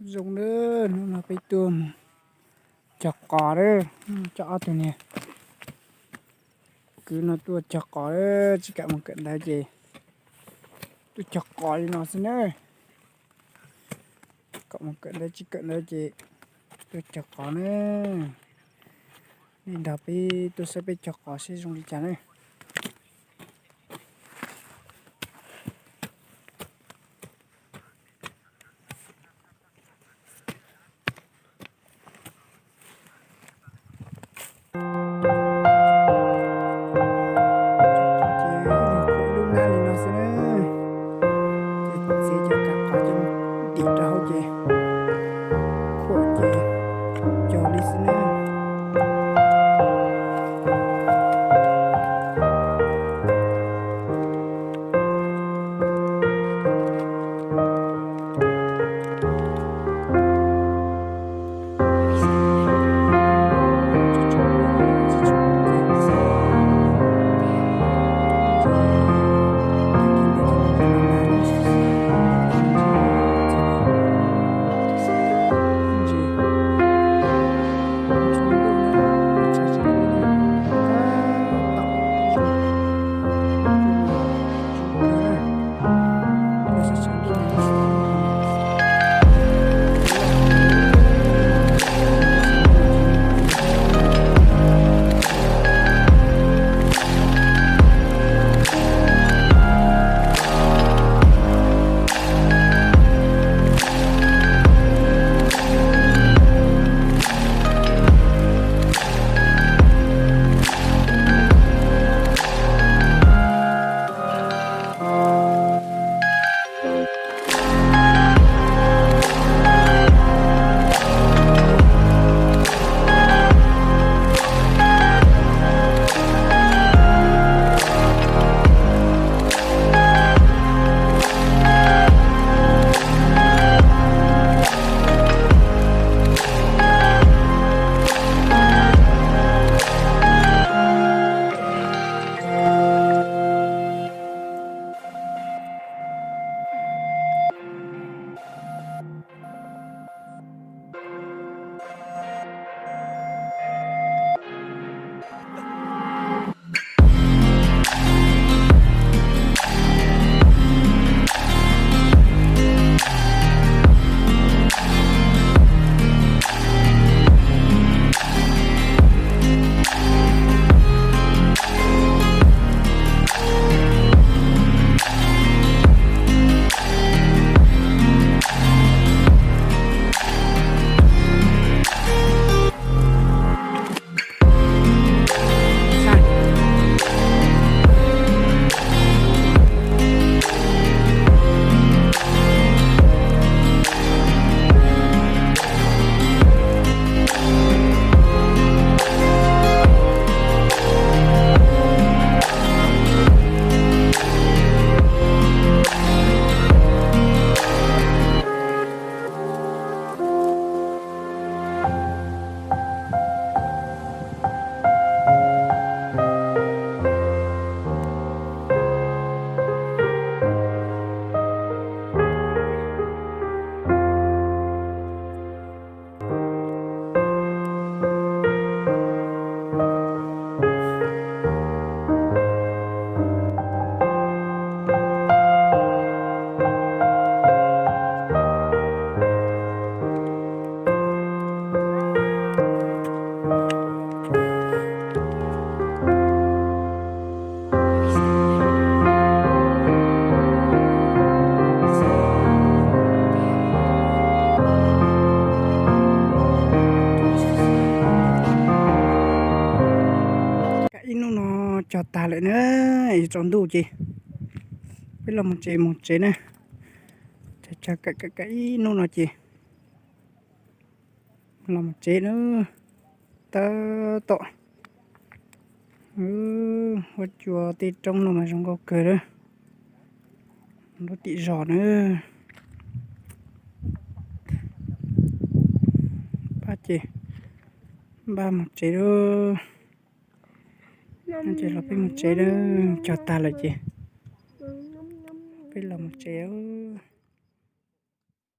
Zoo nawb, hnub no peb tuaj mus cog qos lawm, coj ob tug niag kwv no tuaj cog qos lawm, tsis kam mus kawm ntawv ces tuaj cog qos li no xwb na. Kom mus kawm ntawv tsis kawm ntawv ces tuaj cog qos na. Nej nrog peb tuaj saib peb cog qos seb zoo li cas na. Ces ib leeg khuam ib lub hnab li no xwb na. Ces txiav cov kav qos coj mus ntim rau hauv ces khuam ces cog li xwb na. Ib hnub no cog tag lawm na, yuav tsaus ntuj ces peb los mus tsev mus tsev na. Cog cog kawm kawm kawm ib hnub no ces los mus tsev na. Tab tom ua cua tej roob no mas zoo nkauj kawg lawm. Lub tim zos na. Pab ces npaj mus tsev lawm. Ces los peb mus tsev lawm, cog tag lawm ces peb los mus tsev lawm.